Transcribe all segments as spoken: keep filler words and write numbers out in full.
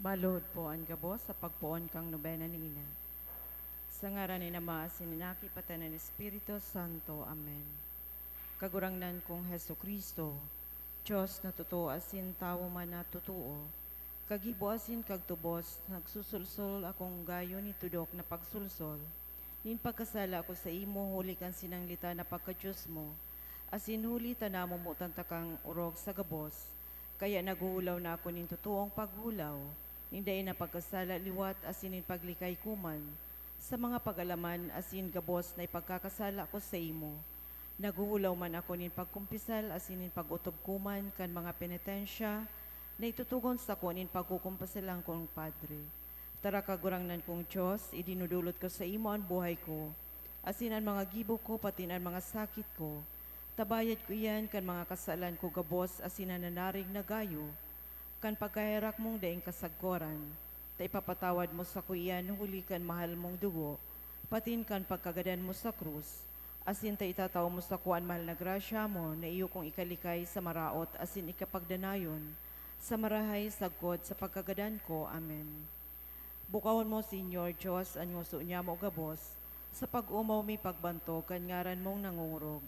Maluhod po an gabos sa pagpoon kan nobena ni Ina. Sa ngaran ni Ama asin ni Aki, pati nin Espiritu Santo. Amen. Kagurangnan kong Jesu-Cristo, Dios na totoo asin tawo man na totoo, kagibo asin kagtubos, nagsusulsol akong gayo nin tudok na pagsulsol nin pagkasala ko saimo huli kan sinanglitan na pagka-Dios mo, asin huli ta namomotan takang orog sa gabos. Kaya naghuhulaw na ako nin totoong paghulaw nin dai na pagkasala liwat asin nin paglikay ko man sa mga pag-alaman asin gabos na ipagkakasala ko saimo. Naghuhulaw man ako nin pagkumpisal asin nin pag-otob ko man kan mga penitensya na itutugon sako nin pagkukumpasalan kong Padre. Tara, Kagurangnan kong Dios, idinudulot ko saimo an buhay ko, asin an mga gibo ko, pati an mga sakit ko. Ta bayad ko iyan kan mga kasalan ko gabos asin nananarig na gayo kan pagkaherak mong daing kasagkoran, ta ipapatawad mo sako iyan huli kan mahal mong dugo, patin kan pagkagadan mo sa krus, asin ta itatao mo sako an mahal na grasya mo na iyo kong ikalikay sa maraot asin ikapagdanayon sa marahay sagkod sa pagkagadan ko. Amen. Bukawon mo, Señor Dios, an ngoso niamo gabos, sa pag-omaw mi pagbantog kan ngaran mong nangongorog.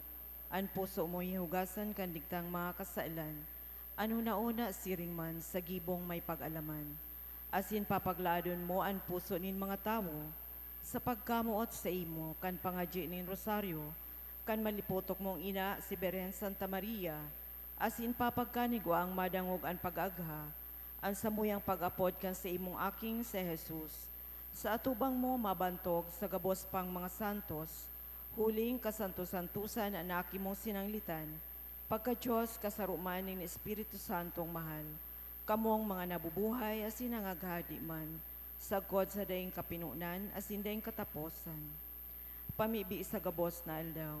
An puso mo hihugasan kan digtang mga kasalan, an hunahuna siring man sa gibong may pag-alaman. Asin papaglaadon mo an puso nin mga tawo sa pagkamoot saimo kan pangadyi nin rosaryo kan malipotok mong ina, si Birhen Santa Maria, asin papagkanigwaang madangog an pag-agha, an samuyang pag-apod kan saimong Aking si Jesus. Sa atubang mo mabantog sa gabos pang mga santos, huling kasanto-santosan an Aki mong sinanglitan, pagka-Dios, kasaro man nin Espiritu Santong mahal, kamong mga nabubuhay asin nangaghadi man, sagkod sa daing kapinonan asin daing kataposan. Pamibi sa gabos na aldaw.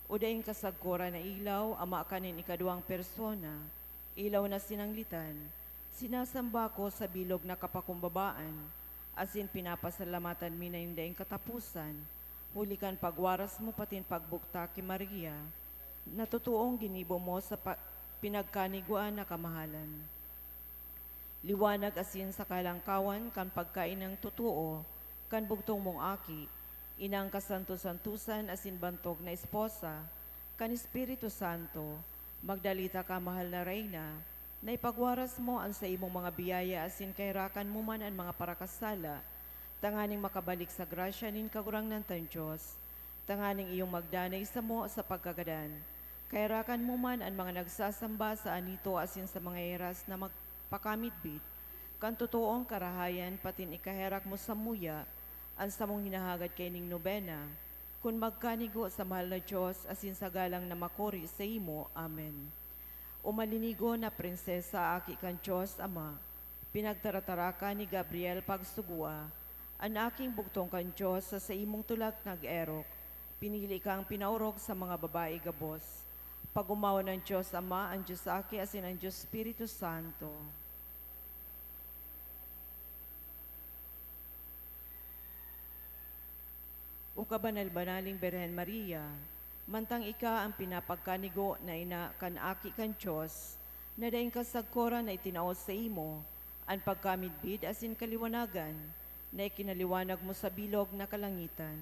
O daing kasagkoran na ilaw, ama ka nin ikaduwang persona, ilaw na sinanglitan, sinasamba ko sa bilog na kapakumbabaan, asin pinapasalamatan mi na nin daing kataposan, huli kan pagwaras mo patin pagbugtak ki Maria, na totoong ginibo mo sa pa-, pinagkanigwaan na kamahalan. Liwanag asin sa kalangkawan kan pagkainang totoo kan bugtong mong Aki, inang kasanto-santosan asin bantog na esposa kan Espiritu Santo, magdalita ka, mahal na Reyna, na ipagwaras mo an saimong mga biyaya asin kaherakan mo man an mga parakasala, tanganing makabalik sa grasya nin Kagurangnan tang Dios, tanganing iyong magdanay samo sa pagkagadan. Kaherakan mo man an mga nagsasamba sa anito asin sa mga heras na magpakamidbid kan totoong karahayan, patin ikaherak mo samuya an samong hinahagad kaining nobena, kun magkanigo sa mahal na Dios asin sa galang na makuri saimo. Amen. O malinigo na Prinsesa, Aki kan Dios Ama, pinagtaratarakan ni Gabriel pagsugua an Aking bugtong kan Dios sa saimong tulak nag-erok. Pinili kang pinaorog sa mga babae gabos. Pag-omawon an Dios Ama, an Dios Aki, asin an Dios Espiritu Santo. O kabanal-banaling Birhen Maria, mantang ika an pinapagkanigo na ina kan Aki kan Dios, na daing kasagkoran na itinao saimo an pagkamidbid asin kaliwanagan na ikinaliwanag mo sa bilog na kalangitan.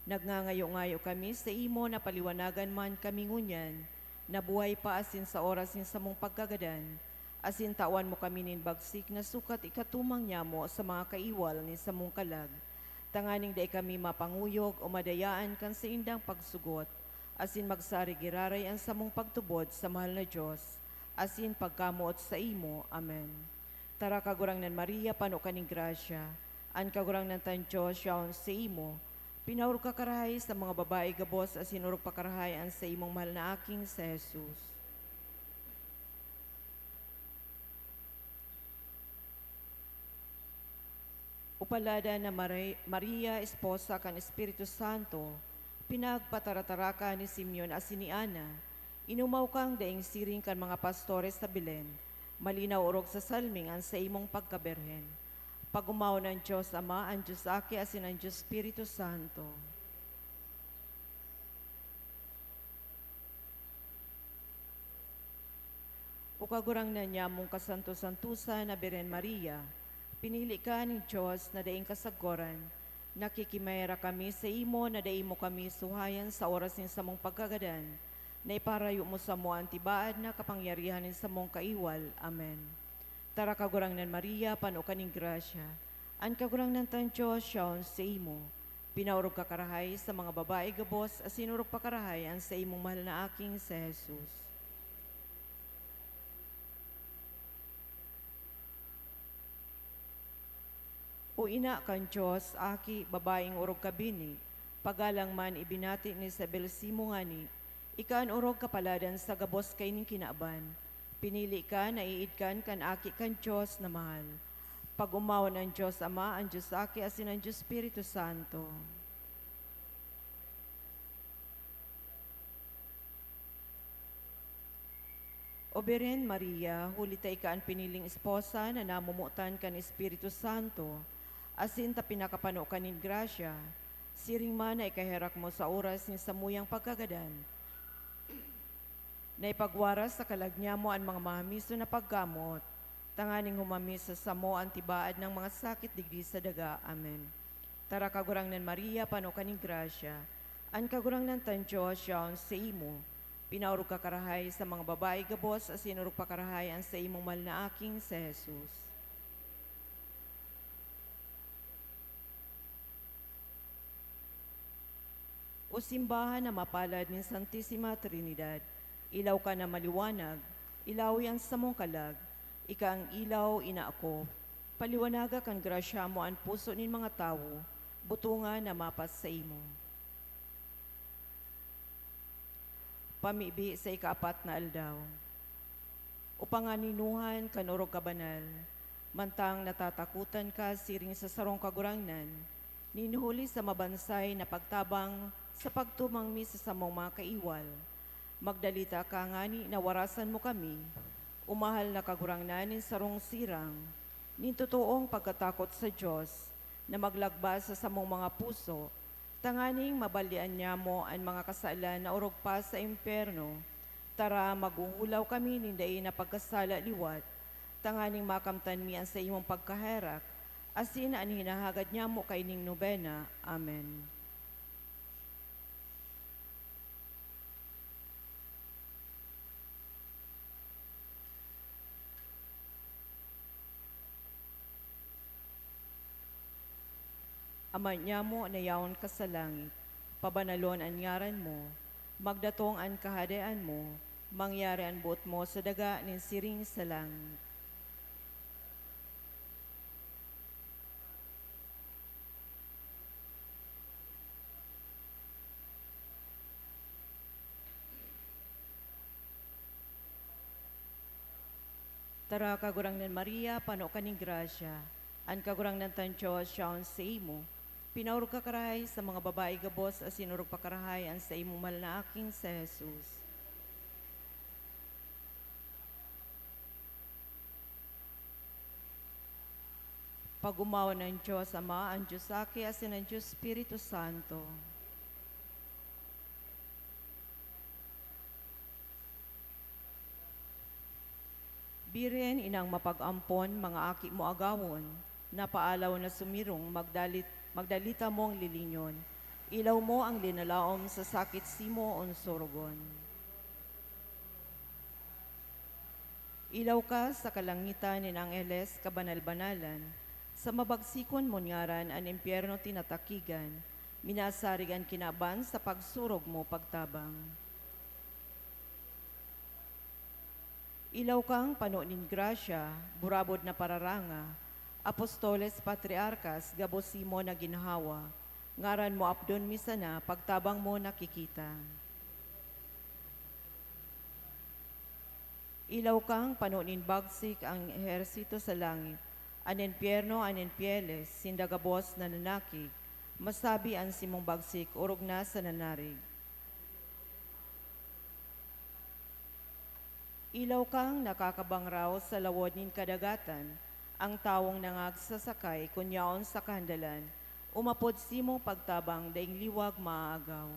Nagngangayo-ngayo kami saimo na paliwanagan man kami ngunyan na buhay pa asin sa oras nin samong pagkagadan, asin tawan mo kami nin bagsik na sukat ikatumang nyamo sa mga kaiwal nin samong kalag, tanganing dai kami mapanguyog o madayaan kan saindang pagsugot, asin magsari giraray an samong pagtubod sa mahal na Dios asin pagkamoot saimo. Amen. Tara, Kagurangnan Maria, pano ka nin grasya, an Kagurangnan tang Dios yaon saimo. Pinaorog ka karahay sa mga babae gabos, asin orog pa karahay an saimong mahal na Aking si Jesus. O palada na Mari-, Maria, esposa kan Espiritu Santo, pinagpataratara ka ni Simeon asin ni Ana, inumaw kang daing siring kan mga pastores sa Belen, malinaw orog sa salming an saimong pagkabirhen. Pag-omawon an Dios Ama, an Dios Aki, asin an Dios Espiritu Santo. O Kagurangnan nyamong kasanto-santosan na Birhen Maria, Pinili ka nin Dios na daing kasagoran. Nakikimera kami saimo na dai mo kami suhayan sa oras nin samong pagkagadan, na ipaharayo mo samo an tibaad na kapangyarihan nin samong kaiwal. Amen. Tara, Kagurangnan Maria, pano ka nin grasya. An Kagurangnan tang Dios siya saimo. Pinaorog ka karahay sa mga babae gabos, asin orog pa karahay an saimong mahal na aking si Jesus. O Ina kan Dios, Aki, babaeng orog ka bini, pagalang man ibinati ni Isabel simo ngani, ika an orog kapaladan sa gabos kaining kinaban. Pinili ka na iidkan kan Aki kan Dios na mahal. Pag-omawon an Dios Ama, an Dios Aki, asin an Dios Espiritu Santo. O Birhen Maria, huli ta ika an piniling esposa na namomotan kan Espiritu Santo, asin ta pinakapano ka nin grasya, siring man na ikaherak mo sa oras nin samuyang pagkagadan, na ipagwaras sa kalag niamo an mga mahamison na paggamot, tanganing humamis sa samo an tibaad ng mga sakit digdi sa daga. Amen. Tara, Kagurangnan Maria, pano ka nin grasya. An Kagurangnan tang Dios siya saimo. Pinaorog ka karahay sa mga babae gabos, asin orog pa karahay an saimong mahal na aking si Jesus. O simbahan na mapalad nin Santisima Trinidad, ilaw ka na maliwanag, ilawi an samong kalag, ika an ilaw, ina ko. Paliwanaga kan grasya mo an puso nin mga tawo, butongan na mapas saimo. Pamibi sa ikaapat na aldaw. O panganinuhan kan orog kabanal, mantang natatakotan ka siring sa sarong kagurangnan, nin huli sa mabansay na pagtabang sa pagtumang mi sa samong mga kaiwal, magdalita ka ngani na warasan mo kami, o mahal na Kagurangnan, nin sarong sirang, nin totoong pagkatakot sa Dios, na maglagba sa samong mga puso, tanganing mabalian niamo an mga kasalan na orog pa sa impyerno. Tara, maghuhulaw kami nin dai na pagkasala liwat, tanganing makamtan mi an saimong pagkaherak, asin an hinahagad niamo kaining nobena. Amen. Ama niamo na yaon ka sa langit, pabanalon an ngaran mo, magdatong an Kahadean mo, mangyari an boot mo sa daga nin siring sa langit. Tara, Kagurangnan Maria, pano ka nin grasya. An Kagurangnan tang Dios siya saimo. Pinaorog ka karahay sa mga babae gabos, asin orog pa karahay an saimong mahal na aking si Jesus. Pag-omawon an Dios Ama, an Dios Aki, asin an Dios Espiritu Santo. Birhen, inang mapag-ampon, mga aki mo agawon, na paalaw na sumirong, magdalit-, magdalita mong lilinyon. Ilaw mo ang linalaom sa sakit simo on sorogon. Ilaw ka sa kalangitan nin angheles kabanal-banalan, sa mabagsikon mon ngaran an impyerno tinatakigan, minasarig an kinaban sa pagsurog mo pagtabang. Ilaw kang pano nin grasya, burabod na pararanga, apostoles, patriarkas, gabos simo na ginhawa, ngaran mo apdon mi sana, pagtabang mo nakikita. Ilaw kang pano nin bagsik, ang ehersito sa langit, an impyerno, an infieles, sinda gabos nananakig, masabi an simong bagsik, orog na sa nanarig. Ilaw kang nakakabangraw sa lawod nin kadagatan, ang tawong nangagsasakay kun yaon sa kahandalan, umapod simong pagtabang daing liwag maaagaw.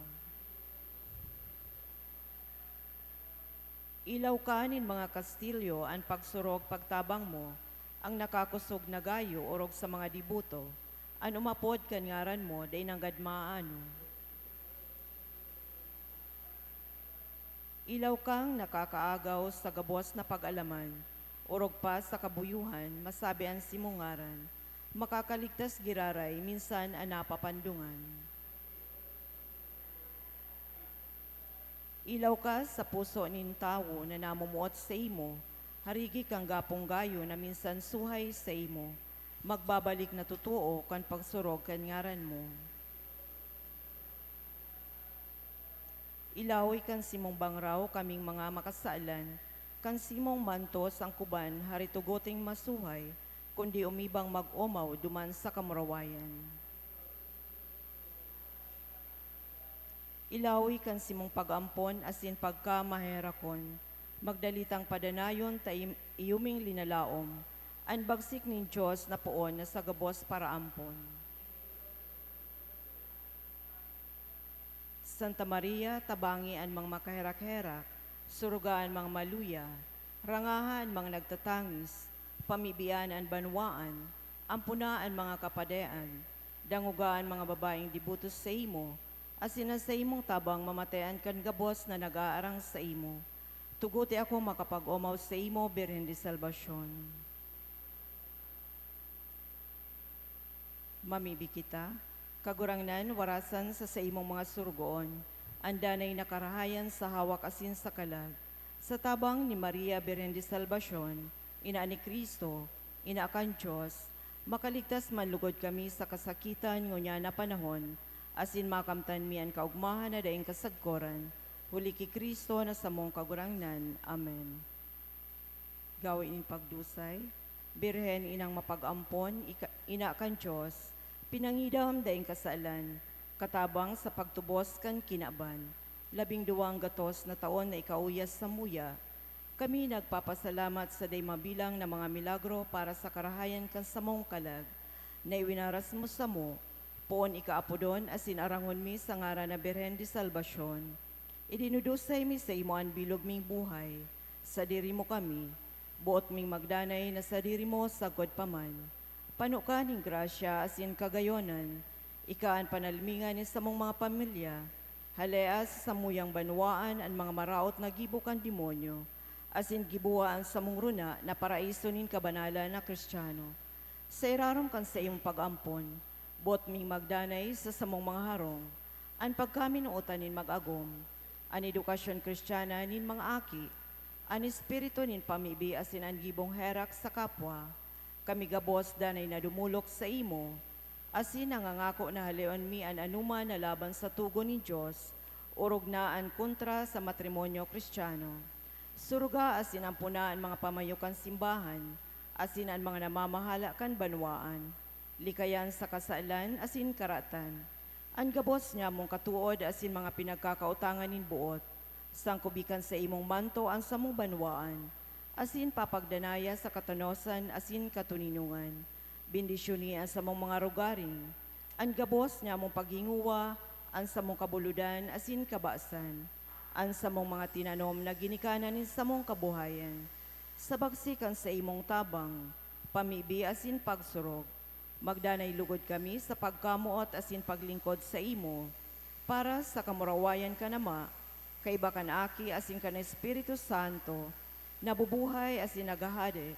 Ilaw ka nin mga kastilyo, an pagsurog pagtabang mo, Ang nakakosog na gayo orog sa mga deboto, an umapod kan ngaran mo dai nanggad maaano. Ilaw kang nakakaagaw sa gabos na pag-alaman, orog pa sa kabuyohan masabi an simong ngaran, makakaligtas giraray minsan an napapandungan. Ilaw ka sa puso nin tawo na namomoot saimo, harigi kang gapong gayo na minsan suhay saimo, magbabalik na totoo kan pagsurog kan ngaran mo. Ilawi kan simong bangraw kaming mga makasalan, kan simong manto sangkuban haritu guting masuhay, kundi umibang mag-omaw duman sa kamurawayan. Ilawi kan simong pag-ampon asin pagkamaherakon, magdalitang padanayon ta im-, iyuming linalaom an bagsik nin Dios na poon na sa gabos paraampon. Santa Maria, tabangi an mga makaherak-herak, suruga an mga maluya, rangaha an mga nagtatangis, pamibian an banwaan, ampona an mga kapadean, dangoga an mga babaeng deboto saimo, asin an saimong tabang mamatean kan gabos na nag-aarang saimo. Tuguti ako makapag-omaw saimo, Birhen de Salvacion. Mamibi kita, Kagurangnan, warasan sa saimong mga sorogoon an danay na karahayan sa hawak asin sa kalag. Sa tabang ni Maria Birhen de Salvacion, ina ni Cristo, ina kan Dios, makaligtas man lugod kami sa kasakitan ngunyan na panahon, asin makamtan mi an kaogmahan na daing kasagkoran, huli ki Cristo na samong Kagurangnan. Amen. Gawe nin pagdusay. Birhen, inang mapag-ampon, ika-, ina kan Dios, pinangidam daing kasalan, katabang sa pagtubos kan kinaban, labing duwang gatos na taon na ikauyas samuya, kami nagpapasalamat sa dai mabilang na mga milagro para sa karahayan kan samong kalag, na iwinaras mo samo, poon ikaapodon asin arangon mi sa ngaran na Birhen de Salvacion. Idinudusay mi saimo an bilog ming buhay. Sadiri mo kami, boot ming magdanay na sadiri mo sagkod pa man. Pano ka nin grasya asin kagayonan, ika an panalmingan nin samong mga pamilya. Halea sa samuyang banwaan an mga maraot na gibo kan demonyo, asin giboha an samong runa na paraiso nin kabanalan na Cristiano. Sa irarom kan saimong pag-ampon, boot ming magdanay sa samong mga harong, an pagkaminootan nin mag-agom, an edukasyon Cristiana nin mga aki, an espiritu nin pamibi asin an gibong herak sa kapwa. Kami gabos danay na dumolok saimo, asin nangangako na haleon mi an anoman na laban sa togon nin Dios, orog na an kontra sa matrimonyo Cristiano. Suruga asin ampona an mga pamayo kan simbahan, asin an mga namamahala kan banwaan. Likayan sa kasalan asin karatan an gabos nyamong katood asin mga pinagkakaotangan nin boot. Sangkobi kan saimong manto an samong banwaan, asin papagdanaya sa katanosan asin katoninongan. Bendisyoni an samong mga rogaring, an gabos nyamong paghingowa, an samong kabulodan asin kabasan, an samong mga tinanom na ginikanan nin samong kabuhayan. Sa bagsik kan saimong tabang, pamibi asin pagsurog, magdanay lugod kami sa pagkamoot asin paglingkod saimo, para sa kamurawayan kan Ama, kaiba kan Aki asin kan Espiritu Santo, nabubuhay asin naghahade,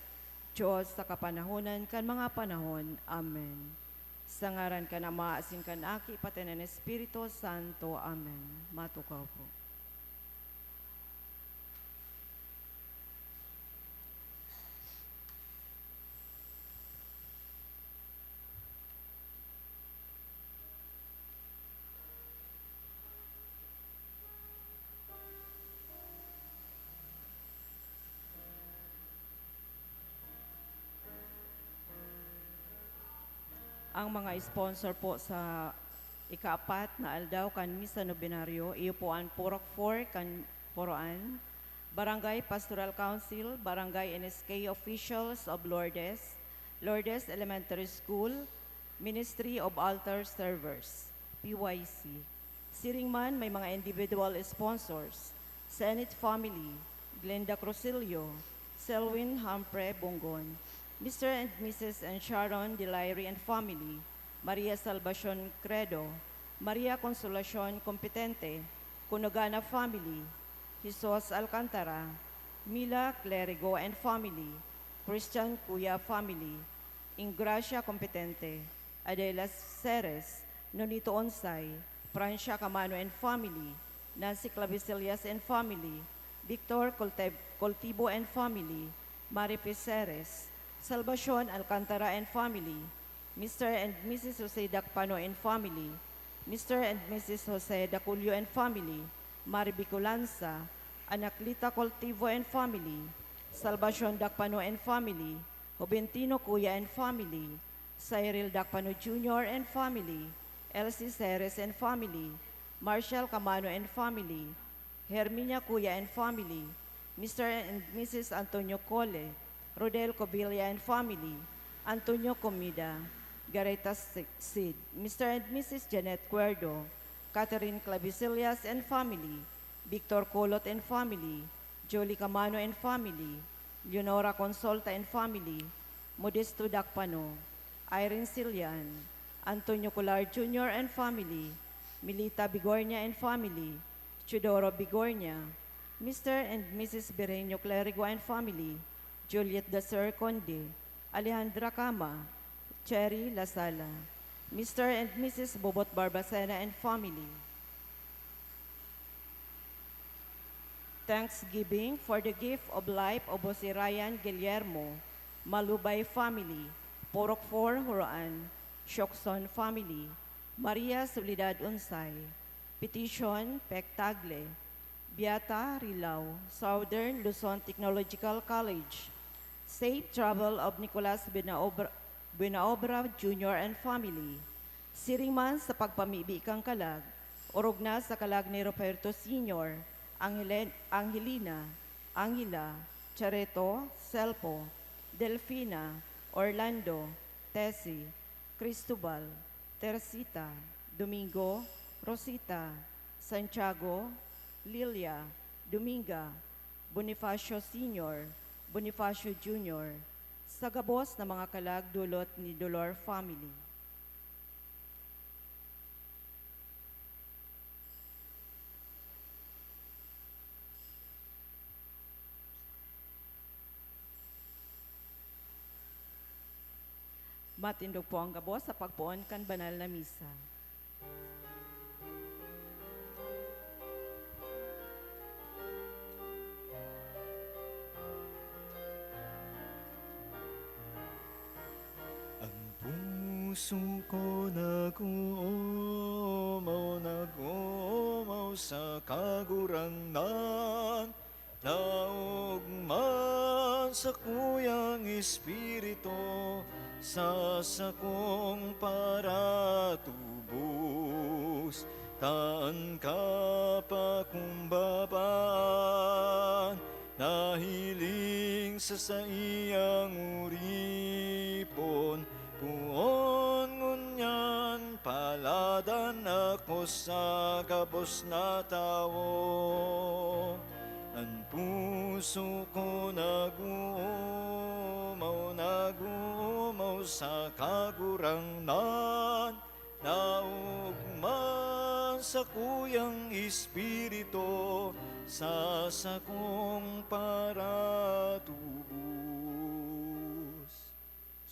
Dios sa kapanahonan kan mga panahon. Amen. Sa ngaran kan Ama asin kan Aki, pati kan Espiritu Santo. Amen. Matukaw po. Ang mga sponsor po sa ikaapat na aldaw kan Misa Nobenaryo, iyo po an Purok four kan Poroan, Barangay Pastoral Council, Barangay N S K Officials of Lourdes, Lourdes Elementary School, Ministry of Altar Servers, P Y C. Siring man, may mga individual sponsors, Senate family, Glenda Crucillo, Selwyn Humphrey Bongon, Mister and Missus and Sharon Delairi and family, Maria Salvacion Credo, Maria Consolacion Competente, Cunogana family, Jesus Alcantara, Mila Clerigo and family, Christian Cuya family, Ingracia Competente, Adela Ceres, Nonito Onsay, Francia Camano and family, Nancy Clavisillas and family, Victor Colte-, Coltibo and family, Marife Ceres, Salvacion Alcantara and family, Mister and Missus Jose Dacpano and family, Mister and Missus Jose Daculio and family, Maribe Colanza, Anaclita Coltivo and family, Salvacion Dacpano and family, Juventino Cuya and family, Cyril Dacpano Junior and family, Elsie Ceres and family, Marshall Camano and family, Herminia Cuya and family, Mister and Missus Antonio Cole, Rodel Covilla and family, Antonio Comida, Gareta Si-, Cid, Mister and Missus Janet Cuerdo, Catherine Clavisillas and family, Victor Colot and family, Jolie Camano and family, Leonora Consolta and family, Modesto Dacpano, Irene Silian, Antonio Colar Junior and family, Milita Bigornia and family, Teodoro Bigornia, Mister and Missus Birhenio Clerigo and family, Juliet Dacer Conde, Alejandra Cama, Cherry Lasala, Mister and Missus Bobot Barbacena and family. Thanksgiving for the gift of life of Jose Ryan Guillermo, Malubay family, Purok four Huroan, Siocson family, Maria Soledad Onsay. Petition, Pek Tagle, Beata Rilao, Southern Luzon Technological College. Safe travel of Nicolas Buenaobra, Buenaobra Junior and family. Siring man sa pagpamibi kan kalag, orog na sa kalag ni Ruperto Senior, Angelen-, Angelina, Angela, Chareto, Selpo, Delfina, Orlando, Tessie, Cristobal, Teresita, Domingo, Rosita, Santiago, Lilia, Dominga, Bonifacio Senior, Bonifacio Junior, sa gabos na mga kalag dulot ni Dolor family. Matindog po ang gabos sa pagpoon kan banal na misa. An puso ko nag-oomaw, nag-oomaw sa Kagurangnan, naogma an sakuyang Espiritu sa sakong paratubos, ta an kapakumbabaan nahiling sa saiyang oripon. Poon ngunyan paladan ako sa gabos na tawo. An puso ko nag-oomaw, nag-oomaw sa Kagurangnan, naogma an sakuyang Espiritu sa sakong paratubos.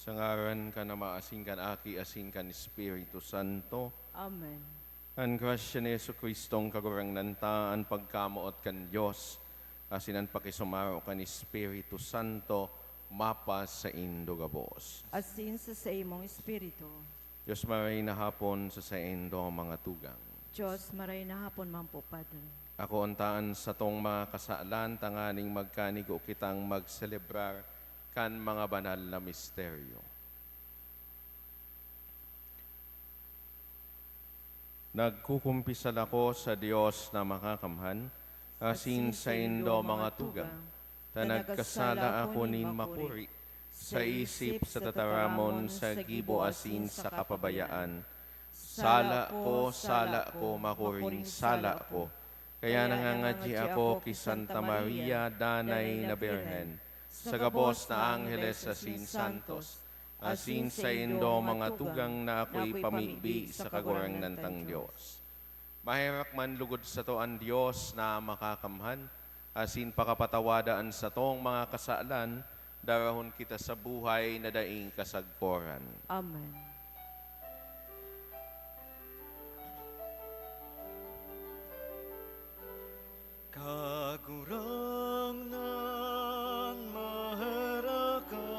Sa ngaran kan Ama, asin kan Aki, asin kan Espiritu Santo. Amen. An grasya ni Jesu-Cristong Kagurangnan ta, an pagkamoot kan Dios, asin an pakisumaro kan Espiritu Santo, mapasaindo gabos. Asin sa saimong espiritu. Dios, maray na hapon sa saindo mga tugang. Dios, maray na hapon man po, Padre. Akoon ta an satong mga kasalan tanganing magkanigo kitang magselebrar kan mga banal na misteryo. Nagkukumpisal ako sa Dios na Makakamhan, asin saindo mga tugang, ta nagkasala ako nin makuri, sa isip, sa tataramon, sa gibo asin sa kapabayaan. Sala ko, sala ko, makuring sala ko. Kaya nangangadyi ako ki Santa Maria, Danay na Birhen, sa gabos na angheles asin santos, asin saindo mga tugang na ako'y pamibi sa Kagurangnan tang Dios. Maherak man lugod sato an Dios na makakamhan, asin pakapatawada an satong mga kasalan, darahon kita sa buhay na daing kasagkoran. Amen. Kagurangnan, maherak ka.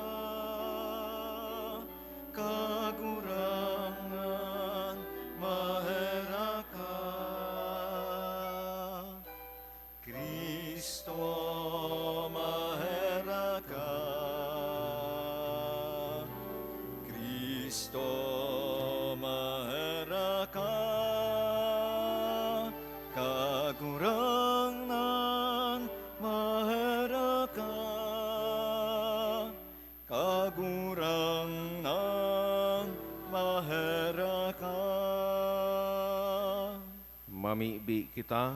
Kagurangnan, maherak ka. Cristo, maherak ka. Cristo, maherak ka. Kagurangnan, maherak ka. Kagurangnan, maherak ka. Mamibi kita.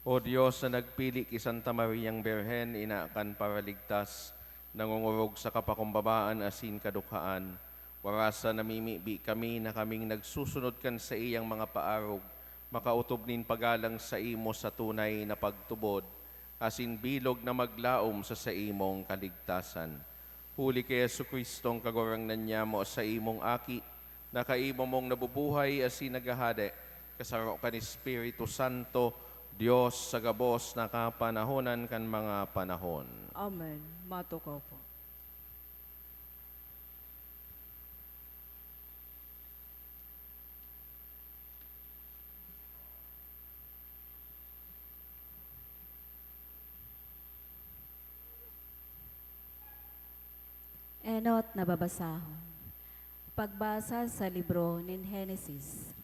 O Dios na nagpili ki Santa Mariang Birhen, ina kan Paraligtas, nangongorog sa kapakumbabaan asin kadukhaan, warasa namimibi kami na kaming nagsusunod kan saiyang mga paarog, makaotob nin pagalang saimo sa tunay na pagtubod, asin bilog na maglaom sa saimong kaligtasan. Huli ki Jesu-Cristong Kagurangnan nyamo, saimong Aki, na kaimo mong nabubuhay asin naghahade, kasaro kan Espiritu Santo, Dios sa gabos na kapanahonan kan mga panahon. Amen. Matukaw po. Enot na babasahon. Pagbasa sa libro nin Henesis.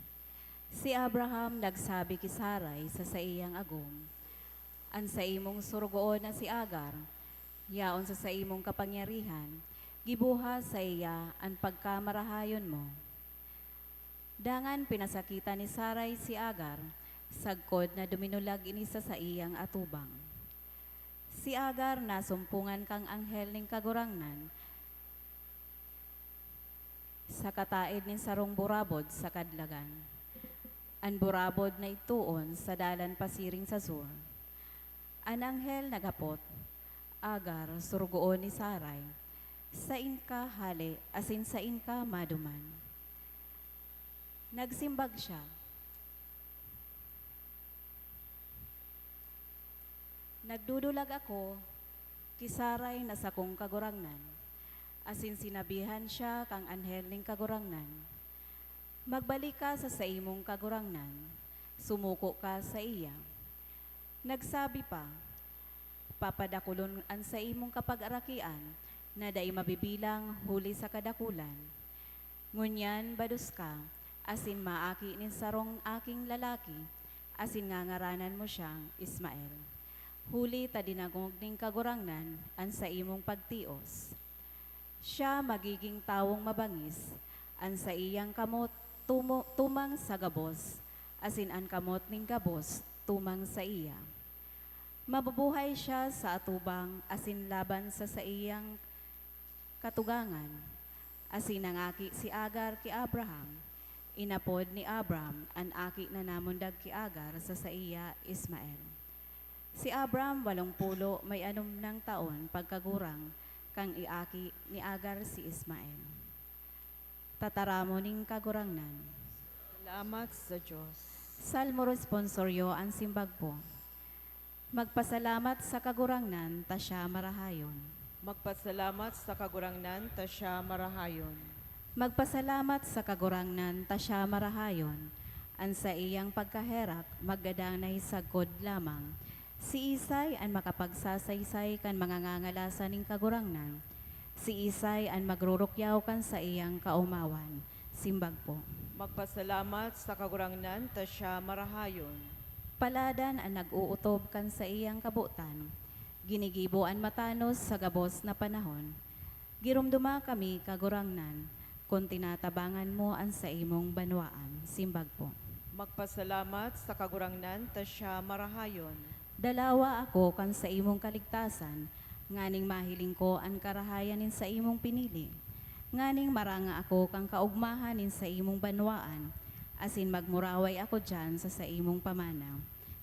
Si Abraham nagsabi ki Sarai sa saiyang agom, "An saimong sorogoon na si Agar, yaon sa saimong kapangyarihan, giboha saiya an pagkamarahayon mo." Dangan pinasakitan ni Sarai si Agar, sagkod na duminulag ini sa saiyang atubang. Si Agar nasumpongan kan anghel nin Kagurangnan sa kataed nin sarong burabod sa kadlagan. An burabod na idtoon sa dalan pasiring sa Sur. An anghel naghapot, "Agar, sorogoon ni Sarai, saen ka hale asin saen ka maduman?" Nagsimbag siya, "Nagdudulag ako ki Sarai na sakong kagurangnan." Asin sinabihan siya kan anghel nin Kagurangnan, "Magbalik ka sa saimong kagurangnan, sumuko ka saiya." Nagsabi pa, "Papadakulon an saimong kapagarakian na dai mabibilang huli sa kadakulan. Ngunyan bados ka, asin maaki nin sarong aking lalaki, asin ngangaranan mo siyang Ismael. Huli ta dinangog nin Kagurangnan an saimong pagtios. Siya magiging tawong mabangis, an saiyang kamot tumo-, tumang sa gabos, asin an kamot nin gabos tumang saiya. Mabubuhay siya sa atubang asin laban sa saiyang katugangan." Asin nangaki si Agar ki Abraham. Inapod ni Abraham an aki na namundag ki Agar sa saiya, Ismael. Si Abraham, walong pulo may anom nang taon pagkagurang kan iaki ni Agar si Ismael. Tataramon nin Kagurangnan. Salamat sa Dios. Salmo Responsorio, an simbag po. Magpasalamat sa Kagurangnan ta siya marahayon. Magpasalamat sa Kagurangnan ta siya marahayon. Magpasalamat sa Kagurangnan ta siya marahayon. An saiyang pagkaherak magdadanay sagkod lamang. Siisay an makapagsasaysay kan mga ngangalasan nin Kagurangnan? Siisay an magrurukyaw kan saiyang kaomawan? Simbag po. Magpasalamat sa Kagurangnan ta siya marahayon. Paladan an nag-ootob kan saiyang kabotan. Ginigibo an matanos sa gabos na panahon. Giromdoma kami, Kagurangnan, kun tinatabangan mo an saimong banwaan. Simbag po. Magpasalamat sa Kagurangnan ta siya marahayon. Dalawa ako kan saimong kaligtasan, Nganing mahiling ko an karahayan nin saimong pinili, nganing maranga ako kan kaogmahan nin saimong banwaan, asin magmuraway ako diyan sa saimong pamana.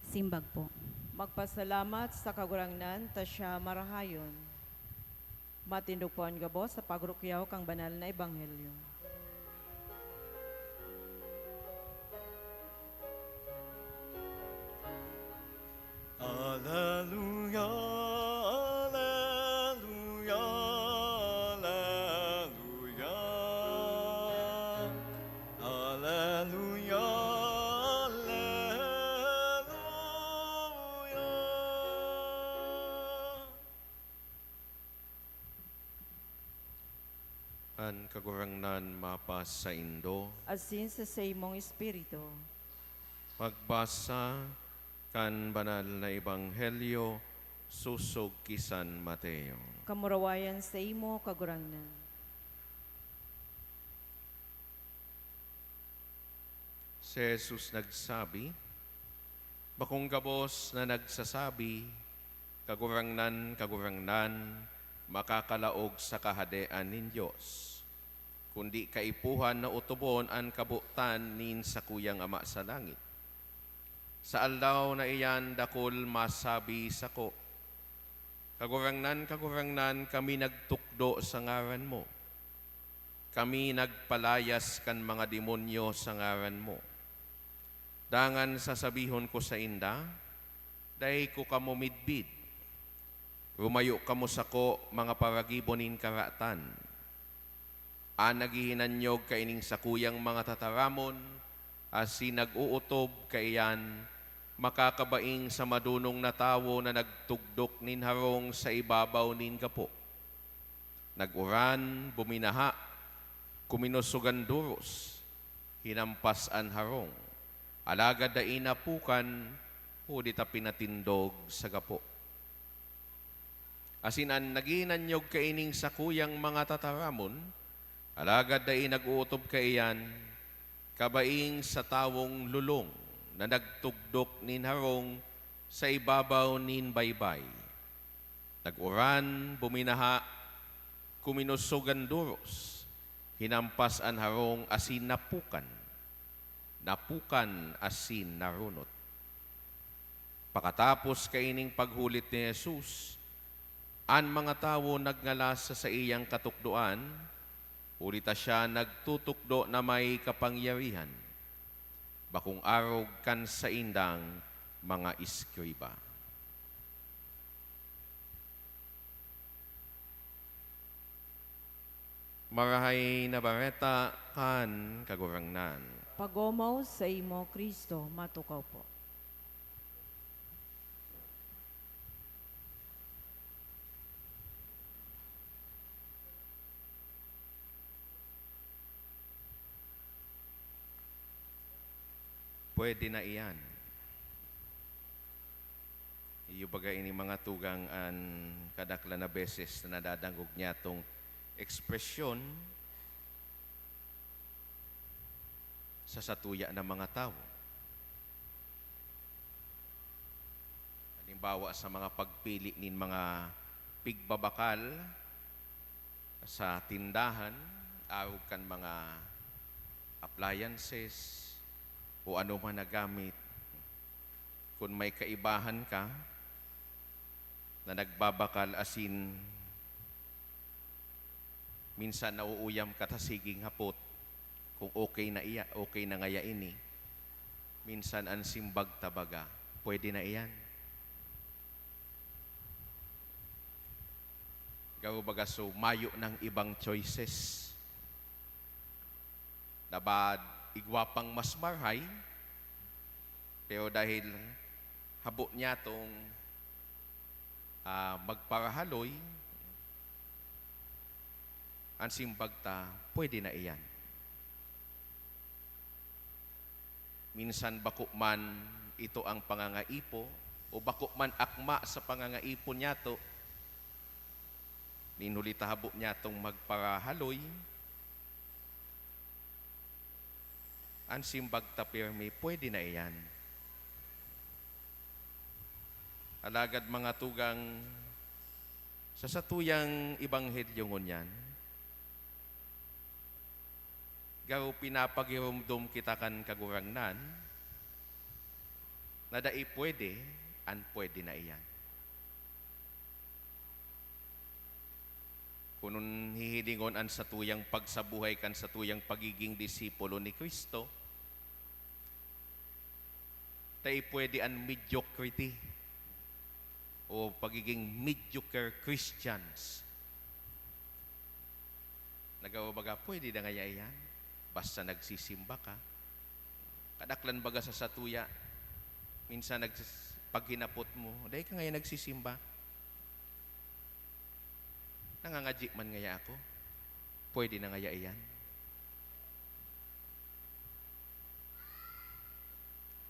Simbag po. Magpasalamat sa Kagurangnan ta siya marahayon. Matindog po an gabos sa pagrukyaw kan banal na ebanghelyo. Aleluya, aleluya, aleluya. Aleluya, aleluya. An Kagurangnan mapasaindo. Asin sa saimong espiritu. Magbasa kan banal na ebanghelyo sosog ki San Mateo. Kamurawayan saimo, Kagurangnan. Si Jesus nagsabi, "Bakong gabos na nagsasabi, 'Kagurangnan, Kagurangnan,' makakalaog sa Kahadean nin Dios, kundi kaipuhan na otobon an kabotan nin sakuyang Ama sa langit. Sa aldaw na iyan dakul masabi sako, 'Kagurangnan, Kagurangnan, kami nagtukdo sa ngaran mo. Kami nagpalayas kan mga demonyo sa ngaran mo.' Dangan sasabihon ko sainda, 'Dai ko kamo midbid. Rumayo kamo sako, mga paragibo nin karatan.' An naghihinanyog kaining sakuyang mga tataramon asin nag-ootob kaiyan, makakabaing sa madonong na tawo na nagtugdok nin harong sa ibabaw nin gapo. Nag-uran, buminaha, kuminosog an doros, hinampas an harong, alagad dai napukan huli ta pinatindog sa gapo. Asin an naghinanyog kaining sakuyang mga tataramon, alagad dai nag-ootob kaiyan, kabaing sa tawong lolong na nagtugdok nin harong sa ibabaw nin baybay. Nag-uran, buminaha, kuminosog an doros, hinampas an harong asin napukan. Napukan asin narunot. Pakatapos kaining paghulit ni Jesus, an mga tawo nagngalas sa saiyang katukdoan, huli ta siya nagtutukdo na may kapangyarihan, bakong arog kan saindang mga eskriba. Marahay na Bareta kan Kagurangnan. Pagomaw saimo, Cristo, matukaw po. Pwede na iyan. Iyo baga ini, mga tugang, an kadaklan na beses na nadadangog nyatong ekspresyon sa satuya na mga tawo. Halimbawa, sa mga pagpili nin mga pigbabakal sa tindahan, arog kan mga appliances o anoman na gamit, kun may kaibahan ka na nagbabakal asin minsan nauuyam ka ta siging hapot kung okay na iya, okay na ngaya ini, minsan an simbag ta baga, "Pwede na iyan." Garo baga, so, mayo nang ibang choices. Labaad, igwa pang mas marhay, pero dahil habo niyatong, ah, magparahaloy, an simbag ta, pwede na iyan. Minsan bako man ito ang pangangaipo, o bako man akma sa pangangaipo niyato, nin huli ta habo niyatong magparahaloy, an simbag ta pirmi, pwede na iyan. Alagad, mga tugang, Sa satuyang ebanghelyo ngunyan, garo pinapagiromdom kita kan Kagurangnan na dai pwede an pwede na iyan. Kun hihilingon an satuyang pagsabuhay kan satuyang pagiging disipulo ni Cristo, dai pwede an mediocrity o pagiging mediocre Christians. Nagawa baga, pwede na ngaya iyan? Basta nagsisimba ka. Kadaklan baga sa satuya, minsan nags-, paghinapot mo, "Dai ka ngaya nagsisimba? Nangangadyi man ngaya ako? Pwede na ngaya iyan?"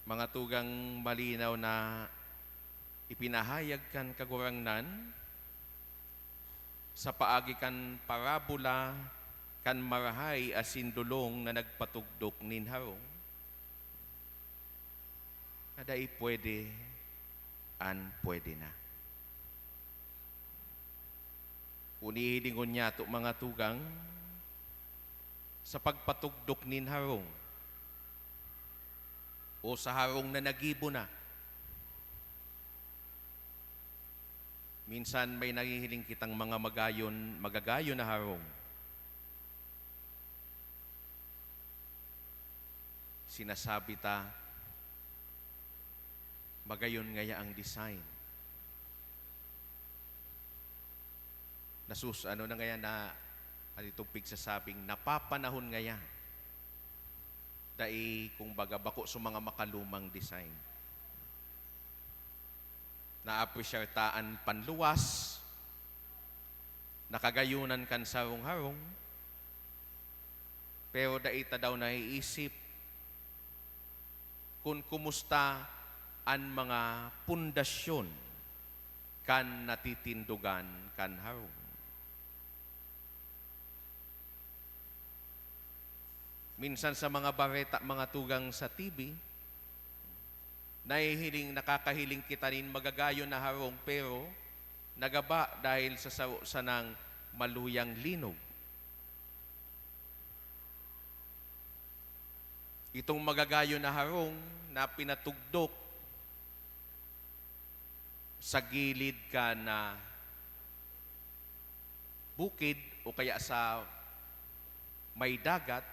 Mga tugang, malinaw na ipinahayag kan Kagurangnan sa paagi kan parabola kan marahay asin lolong na nagpatugdok nin harong, na dai pwede an pwede na. Kun hihilingon niyato, mga tugang, sa pagpatugdok nin harong o sa harong na nagibo na, minsan may nahihiling kitang mga magayon, magagayon na harong. Sinasabi ta, magayon ngaya ang design. Nasus-, ano na ngaya na, ano itong pigsasabing, napapanahon ngaya. Dai, kung baga, bako sa mga makalumang design. Naapresyar ta an panluwas, na kagayonan kan sarong harong, pero dai ta daw naiisip kun kumusta an mga pundasyon kan natitindogan kan harong. Minsan sa mga bareta, mga tugang, sa T V, nahihiling, nakakahiling kita nin magagayon na harong, pero nagaba dahil sa saro sanang maluyang linog. Itong magagayon na harong na pinatugdok sa gilid kan bukid o kaya sa may dagat,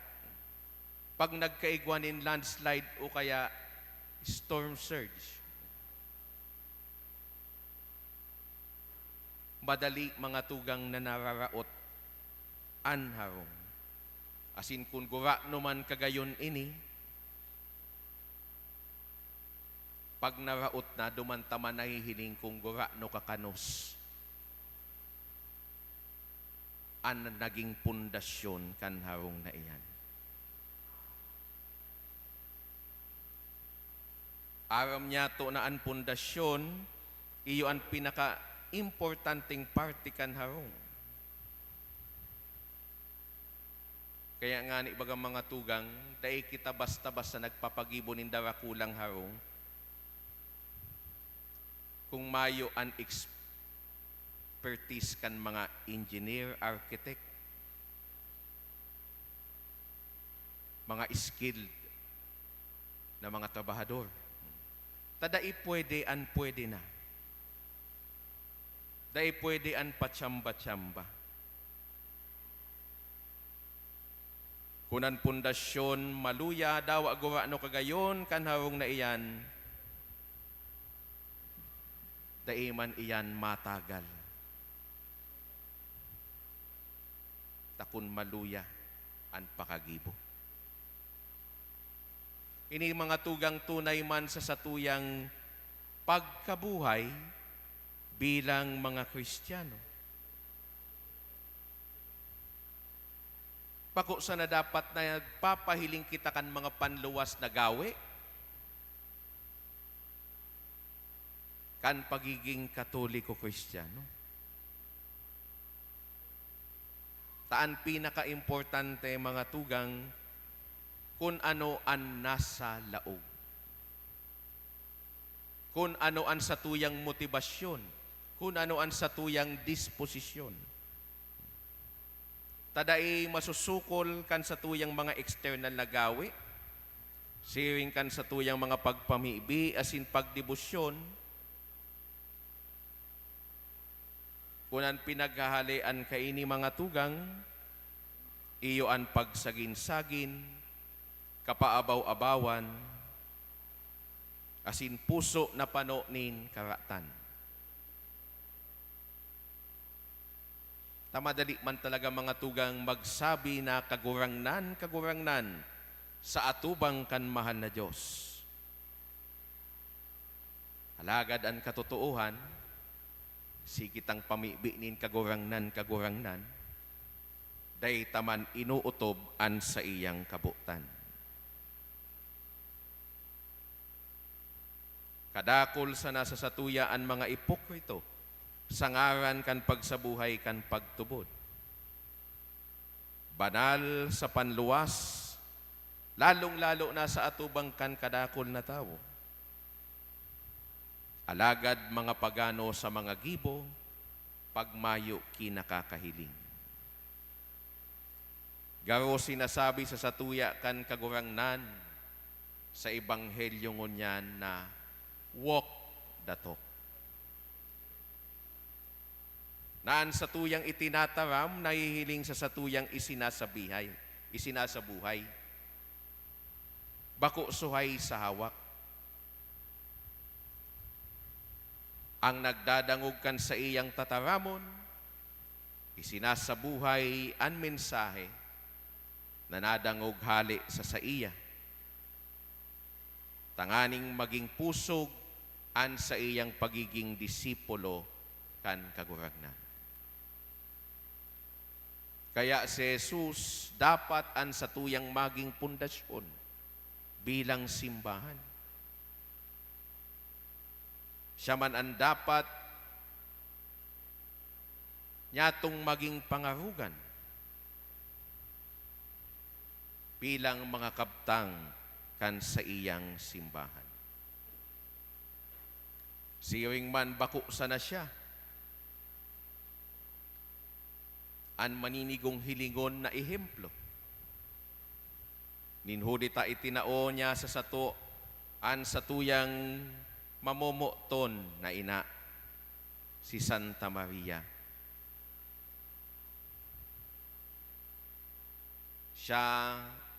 pag nagkaigwa nin landslide o kaya storm surge, madali, mga tugang, na nararaot an harong. Asin kun gurano man kagayon ini, pag naraot na, duman ta man nahihiling kun gurano kakanos an naging pundasyon kan harong na iyan. Aram niyato na an pundasyon, iyo an pinakaimportanteng parte kan harong. Kaya ngani, baga, mga tugang, dai kita basta-basta nagpapagibo nin darakulang harong kung mayo an expertise kan mga engineer, architect, mga skilled na mga trabahador. Ta dai pwede an pwede na. Dai pwede an patsamba-tsamba. Kun an pundasyon maluya, dawa gurano kagayon kan harong na iyan, dai man iyan matagal. Ta kun maluya an pakagibo. Ini, mga tugang, tunay man sa satuyang pagkabuhay bilang mga Kristiyano. Bako sana dapat na nagpapahiling kita kan mga panluwas na gawe kan pagiging Katoliko Kristiyano. Ta an pinakaimportante, mga tugang, kun ano an nasa laog. Kun ano an satuyang motibasyon Kun ano an satuyang disposisyon. Ta dai masusukol kan satuyang mga eksternal na gawe, siring kan satuyang mga pagpamibi asin pagdebosyon, kun an pinaghahalean kaini, mga tugang, iyo an pagsagin-sagin, kapaabaw-abawan, asin puso na pano nin karatan. Ta madali man talaga, mga tugang, magsabi na, "Kagurangnan, Kagurangnan," sa atubang kan mahal na Dios. Alagad an katotoohan, sige tang pamibi nin "Kagurangnan, Kagurangnan," dai ta man inootob an saiyang kabotan. Kadakul sana sa satuya an mga ipokrito sa ngaran kan pagsabuhay kan pagtubod. Banal sa panluwas, lalong-lalo na sa atubang kan kadakul na tawo. Alagad mga pagano sa mga gibo, pagmayo ki nakakahiling. Garo sinasabi sa satuya kan Kagurangnan sa Ebanghelyo ngunyan na, "Walk the talk." Na an satuyang itinataram nahihiling sa satuyang isinasabihay, isinasabuhay. Bako suhay sa hawak. Ang nagdadangog kan saiyang tataramon, isinasabuhay an mensahe na nadangog hale sa saiya, tanganing maging pusog an saiyang pagiging disipulo kan Kagurangnan. Kaya si Jesus dapat an satuyang maging pundasyon bilang simbahan. Siya man an dapat nyatong maging pangarogan bilang mga kabtang kan saiyang simbahan. Siring man, bako sana siya an maninigong hilingon na ehemplo. Nin huli ta itinao niya sa sato an satuyang mamomoton na ina, si Santa Maria. Siya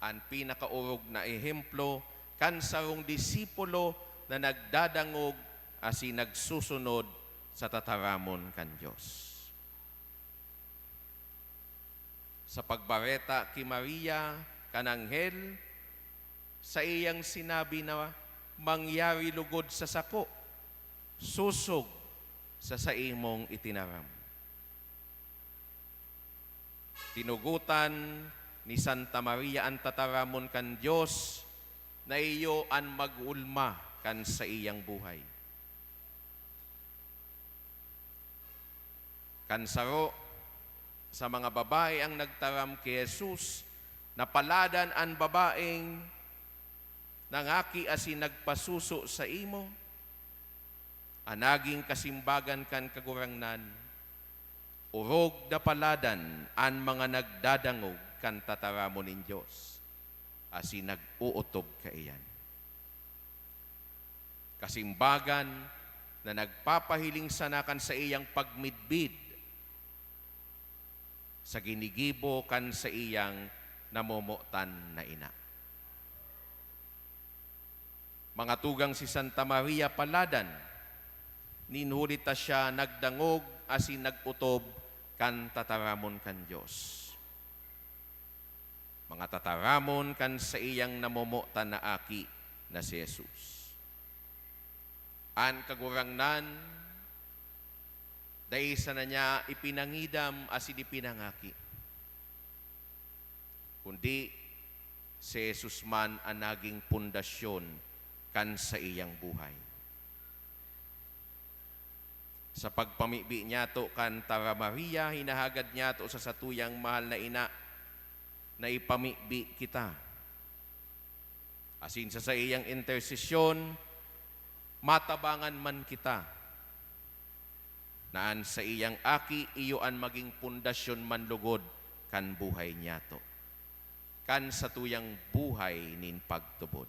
an pinakaorog na ehemplo kan sarong disipulo na nagdadangog asin nagsusunod sa tataramon kan Dios. Sa pagbareta ki Maria kan anghel, saiyang sinabi na, "Mangyari lugod sa sako, sosog sa saimong itinaram." Tinugotan ni Santa Maria an tataramon kan Dios na iyo an mag-oolma kan saiyang buhay. Kan saro sa mga babae ang nagtaram ki Jesus, "Napaladan an babaeng nangaki asin nagpasuso saimo." An nagin kasimbagan kan Kagurangnan, "Orog na paladan an mga nagdadangog kan tataramon nin Dios asin nag-ootob kaiyan." Kasimbagan na nagpapahiling sana kan saiyang pagmidbid sa ginigibo kan saiyang namomotan na ina. Mga tugang, si Santa Maria paladan, nin huli ta siya nagdangog asin nag-otob kan tataramon kan Dios. Mga tataramon kan saiyang namomotan na aki na si Jesus. An Kagurangnan, dai sana niya ipinangidam asin ipinangaki, kundi si Jesus man an naging pundasyon kan saiyang buhay. Sa pagpamibi niyato kan Tara Maria, hinahagad niyato sa satuyang mahal na ina na ipamibi kita. Asin sa saiyang intersesyon, matabangan man kita na an saiyang Aki iyo an magin pundasyon man logod kan buhay niyato, kan satuyang buhay nin pagtubod.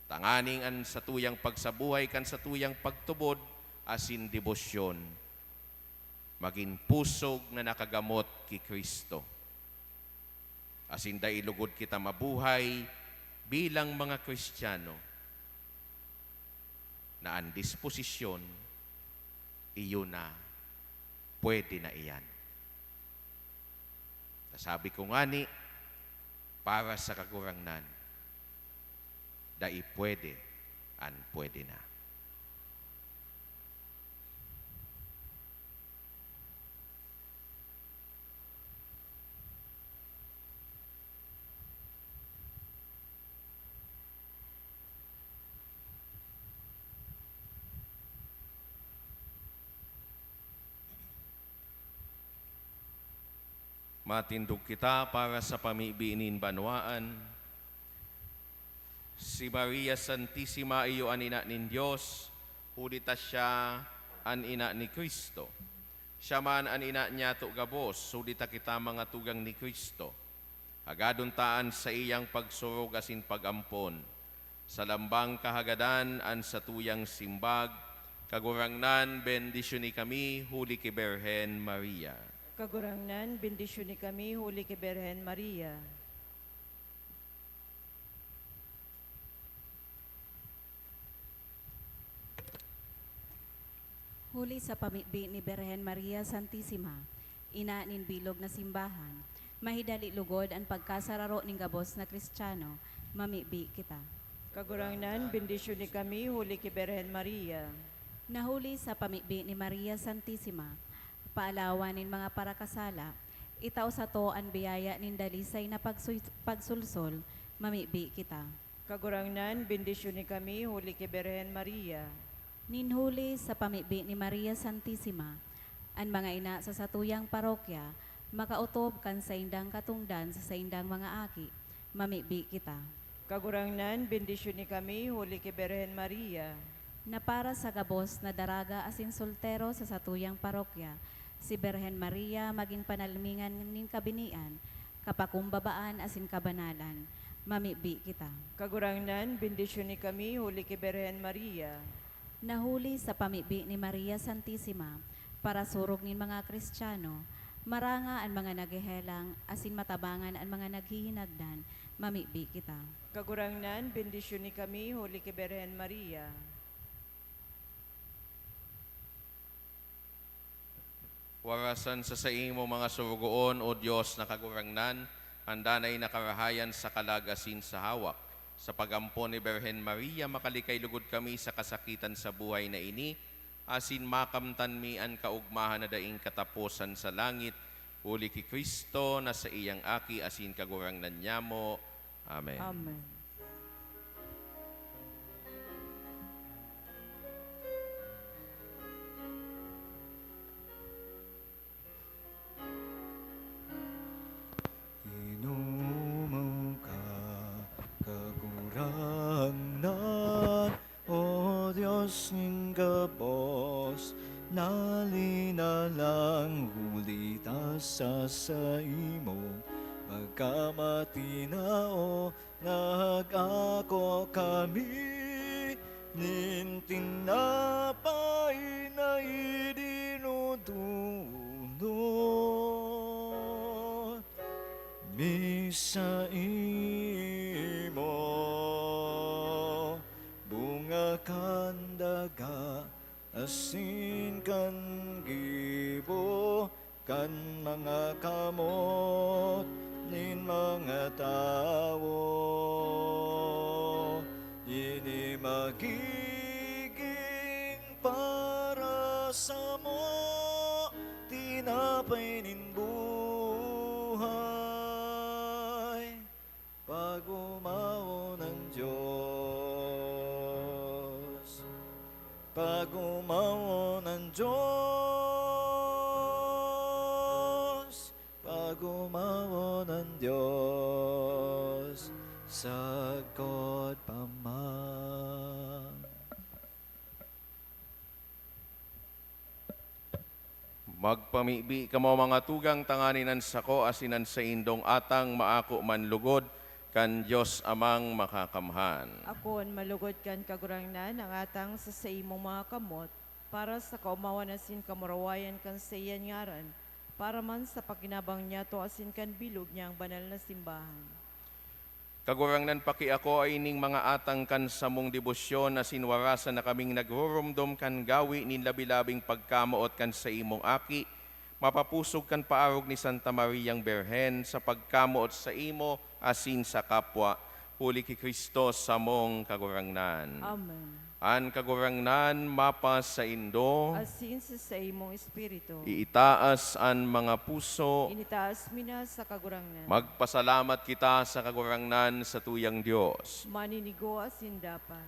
Tanganing an satuyang pagsabuhay kan satuyang pagtubod asin debosyon magin pusog na nakagamot ki Cristo. Asin dai logod kita mabuhay bilang mga Cristiano na an disposisyon, iyo na, pwede na iyan. Nasabi ko ngani, para sa Kagurangnan, dai pwede an pwede na. Matindog kita para sa pamibi nin banwaan. Si Maria Santisima iyo an ina nin Dios, huli ta siya an ina ni Cristo. Siya man an ina niyato gabos, huli ta kita mga tugang ni Cristo. Hagadon ta an saiyang pagsurog asin pag-ampon. Sa lambang kahagadan an satuyang simbag, Kagurangnan, bendisyoni kami huli ki Birhen Maria. Kagurangnan, bendisyoni kami huli ki Birhen Maria. Huli sa pamibi ni Birhen Maria Santisima, ina nin bilog na simbahan, mahidali lugod an pagkasararo nin gabos na Cristiano, mamibi kita. Kagurangnan, bendisyoni kami huli ki Birhen Maria. Na huli sa pamibi ni Maria Santisima, paalawan nin mga parakasala, itao sato an biyaya nin dalisay na pagsuy-, pagsulsol, mamibi kita. Kagurangnan, bendisyoni kami huli ki Birhen Maria. Nin huli sa pamibi ni Maria Santisima, an mga ina sa satuyang parokya makaotob kan saindang katongdan sa saindang mga aki, mamibi kita. Kagurangnan, bendisyoni kami huli ki Birhen Maria. Na para sa gabos na daraga asin soltero sa satuyang parokya, si Birhen Maria magin panalmingan nin kabinian, kapakumbabaan asin kabanalan, mamibi kita. Kagurangnan, bendisyoni kami huli ki Birhen Maria. Na huli sa pamibi ni Maria Santisima, parasurog nin mga Cristiano, maranga an mga naghehelang asin matabangan an mga naghihinagdan, mamibi kita. Kagurangnan, bendisyoni kami huli ki Birhen Maria. Warasan sa saimo mga sorogoon, O Dios na Kagurangnan, an danay na karahayan sa kalag asin sa hawak. Sa pag-ampon ni Birhen Maria, makalikay lugod kami sa kasakitan sa buhay na ini, asin makamtan mi an kaogmahan na daing kataposan sa langit, huli ki Cristo na saiyang Aki asin Kagurangnan nyamo. Amen. Amen. Inomaw ka, Kagurangnan, O Dios nin gabos, na linalang huli ta sa saimong pagkamatinao. Nag-ako kami nin tinapay na idinudunot mi saimo, bunga kan daga asin kan gibo kan mga kamot nin mga tawo. Ini magigin para samo tinapay nin buhay. Pag-omawon an Dios. Pag-omawon an Dios. Pag-omawon an Dios. Sagkod pa man. Magpamibi kamo, mga tugang, tanganing an sako asin an saindong atang maako man lugod kan Dios Amang Makakamhan. Ako an malugod kan Kagurangnan, ang atang sa saimong mga kamot, para sa kaomawan asin kamurawayan kan saiyang ngaran, para man sa pakinabang niyato asin kan bilog niyang banal na simbahan. Kagurangnan, pakiakoa ining mga atang kan samong debosyon, asin warasan na kaming nagruromdom kan gawi nin labi-labing pagkamoot kan saimong Aki, mapapusog kan paarog ni Santa Mariang Birhen, sa pagkamoot saimo asin sa kapwa, huli ki Cristo samong Kagurangnan. Amen. An Kagurangnan mapasaindo. Asin sa saimong espiritu. Iitaas an mga puso. Initaas mi na sa Kagurangnan. Magpasalamat kita sa Kagurangnan, satuyang Dios. Maninigo asin dapat.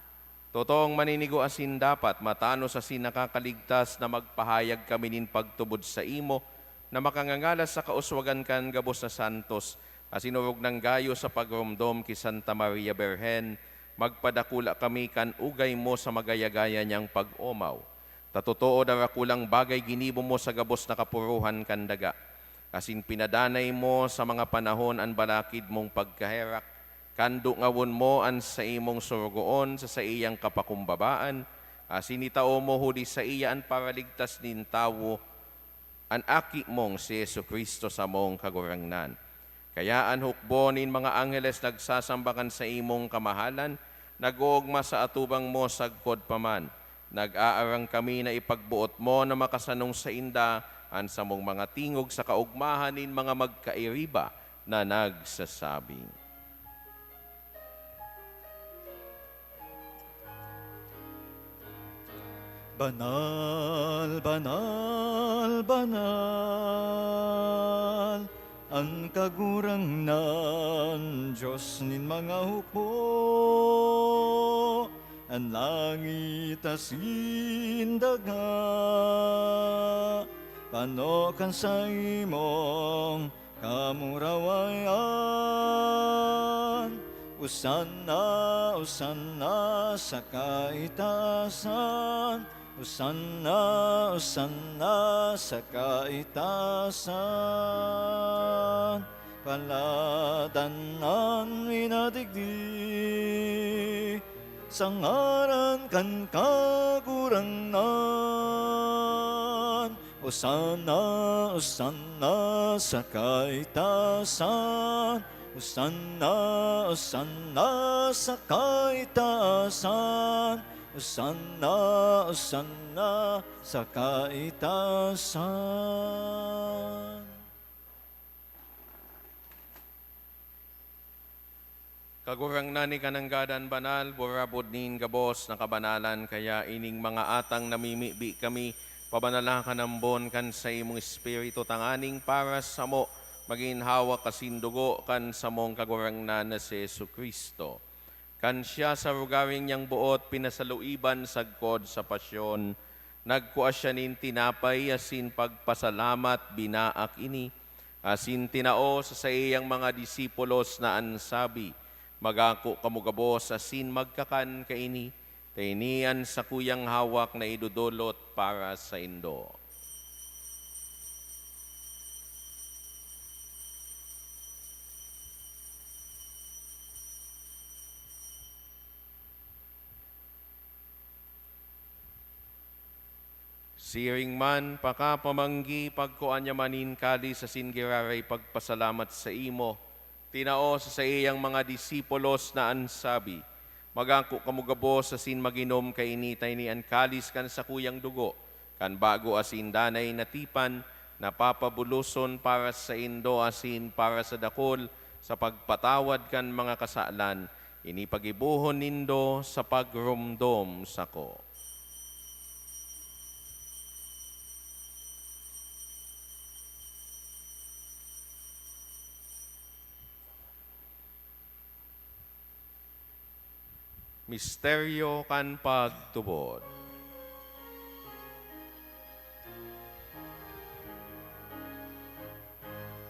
Totoong maninigo asin dapat, matanos asin nakakaligtas na magpahayag kami nin pagtubod saimo, na makangangalas sa kauswagan kan gabos na santos, asin orog nang gayo sa pagromdom ki Santa Maria Birhen, magpadakula kami kan ugay mo sa magaya-gaya niyang pag-omaw. Ta totoo, darakulang bagay ginibo mo sa gabos na kapuruhan kan daga, asin pinadanay mo sa mga panahon an balakid mong pagkaherak, kan dungawon mo an saimong sorogoon sa saiyang kapakumbabaan, asin itao mo huli saiya an paraligtas nin tawo, an Aki mong si Jesu-Cristo, samong Kagurangnan. Kaya an hukbo nin mga angheles nagsasamba kan saimong kamahalan, nag-oogma sa atubang mo sagkod pa man. Nag-aarang kami na ipagboot mo na makasanong sainda an samong mga tingog sa kaogmahan nin mga magkairiba na nagsasabi, "Banal, banal, banal, an Kagurangnan, Dios nin mga hukbo. An langit asin daga pano kan saimong kamurawayan. Osanna, osanna sa kaitasan. Osanna, osanna sa kaitasan. Palad an minadigdi sa ngaran kan Kagurangnan. Osanna, osanna sa kaitasan. Osanna, osanna sa kaitasan. Osanna, osanna sa kaitasan. Kagurangnan, ika nanggad an banal, burabod nin gabos na kabanalan, kaya ining mga atang namimibi kami, pabanalakan ambon kan saimong Espiritu, tanganing para samo magin hawak asin dugo kan samong Kagurangnan na si Jesu-Cristo. Kan siya sa rogaring niyang boot pinasaluiban sagkod sa pasyon, nagkua siya nin tinapay asin pagpasalamat, binaak ini, asin tinao sa saiyang mga disipulos na an sabi, "Magako kamo gabos asin magkakan kaini, ta ini an sakuyang hawak na idodolot para saindo." Siring man, pakapamanggi, pagkua niya man nin kalis asin giraray pagpasalamat saimo, tinao sa saiyang mga disipulos na an sabi, "Magako kamo gabos asin mag-inom kaini, ta ini an kalis kan sakuyang dugo, kan bago asin danay na tipan, na papabuloson para saindo asin para sa dakul sa pagpatawad kan mga kasalan. Ini paggibohon nindo sa pagromdom sako." Misteryo kan pagtubod.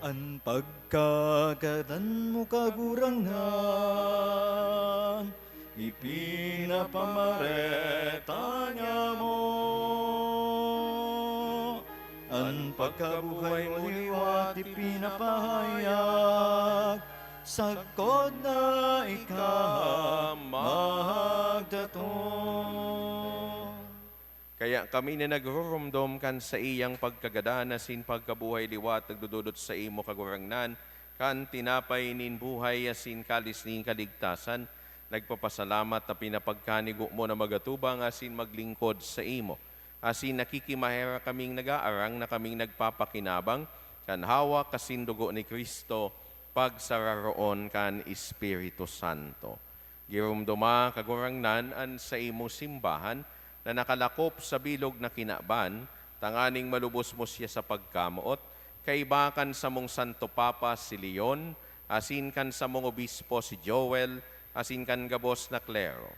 An pagkagadan mo, Kagurangnan, ipinapamareta niamo. An pagkabuhay mo liwat ipinapahayag, sagkod na ika magdatong. Kaya kami na nagrurumdom kan saiyang pagkagadan asin pagkabuhay liwat nagdododot saimo, Kagurangnan, kan tinapay nin buhay asin kalis nin kaligtasan, nagpapasalamat ta pinapagkanigo mo na magatubang asin maglingkod saimo. Asin nakikimaherak kaming nag-aarang na kaming nagpapakinabang kan hawak asin dugo ni Cristo, pagsararoon kan Espiritu Santo. Giromdoma, Kagurangnan, an saimong simbahan na nakalakop sa bilog na kinaban, tanganing malubos mo siya sa pagkamoot, kaiba kan samong Santo Papa si Leon, asin kan samong obispo si Joel, asin kan gabos na klero.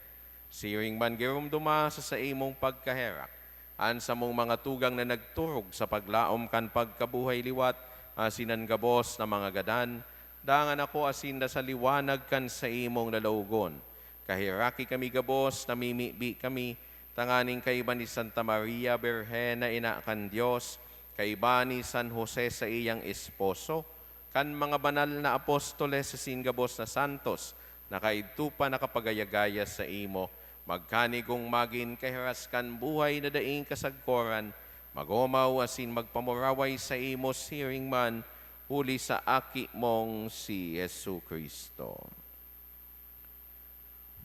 Siring man giromdoma sa saimong pagkaherak an samong mga tugang na nagturog sa paglaom kan pagkabuhay liwat, asin an gabos na mga gadan, dangan ako asin da sa liwanag kan saimong lalawogon. Kaheraki kami gabos, namimibi kami, tanganing kaiba ni Santa Maria Birhen na ina kan Dios, kaiba ni San Jose saiyang esposo, kan mga banal na apostoles asin gabos na santos na kaidto pa nakapagaya-gaya saimo, magkanigong magin kahiras kan buhay na daing kasagkoran, magomaw asin magpamuraway saimo siring man, huli sa Aki mong si Jesu-Cristo.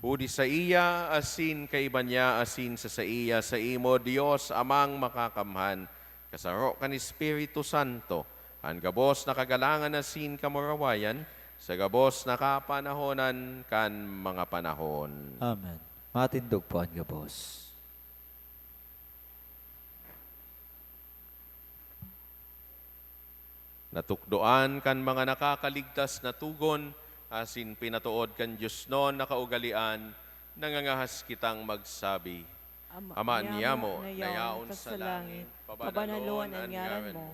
Huli saiya, asin kaiba niya, asin sa saiya, saimo, Dios Amang Makakamhan, kasaro kan Espiritu Santo, an gabos na kagalangan asin kamurawayan, sa gabos na kapanahonan kan mga panahon. Amen. Matindog po an gabos. Natukdoan kan mga nakakaligtas na togon, asin pinatood kan diosnon na kaugalean, nangangahas kitang magsabi, Ama, Ama niamo na yaon sa langit, pabanalon an ngaran mo,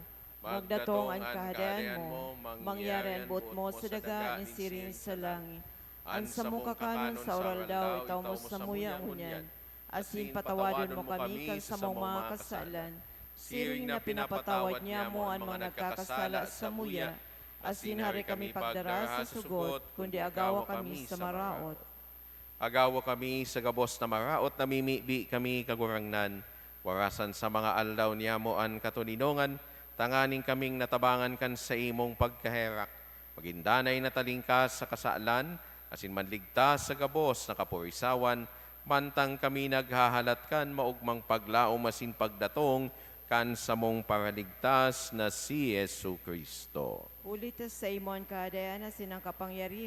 magdatong an Kahadean mo, mangyari an boot mo sa daga nin siring sa langit. An samong kakanon sa oral-daw itaw mo samuya ngunyan, asin patawadon mo kami kan samong mga kasalan, siring na pinapatawad niamo an mga nagkakasala samuya, asin hare kami pagdara sa sugot, kundi agawa kami sa maraot. Agawa kami sa gabos na maraot, namimibi kami, Kagurangnan, warasan sa mga aldaw niamo an katoninongan, tanganing kaming natabangan kan saimong pagkaherak, magin danay na talingkas sa kasalan, asin manligtas sa gabos na kaporisawan, mantang kami naghahalat kan maogmang paglaom asin pagdatong kan samong Paraligtas na si Jesu-Cristo. Huli ta saimo an kahadean asin an kapangyarihan,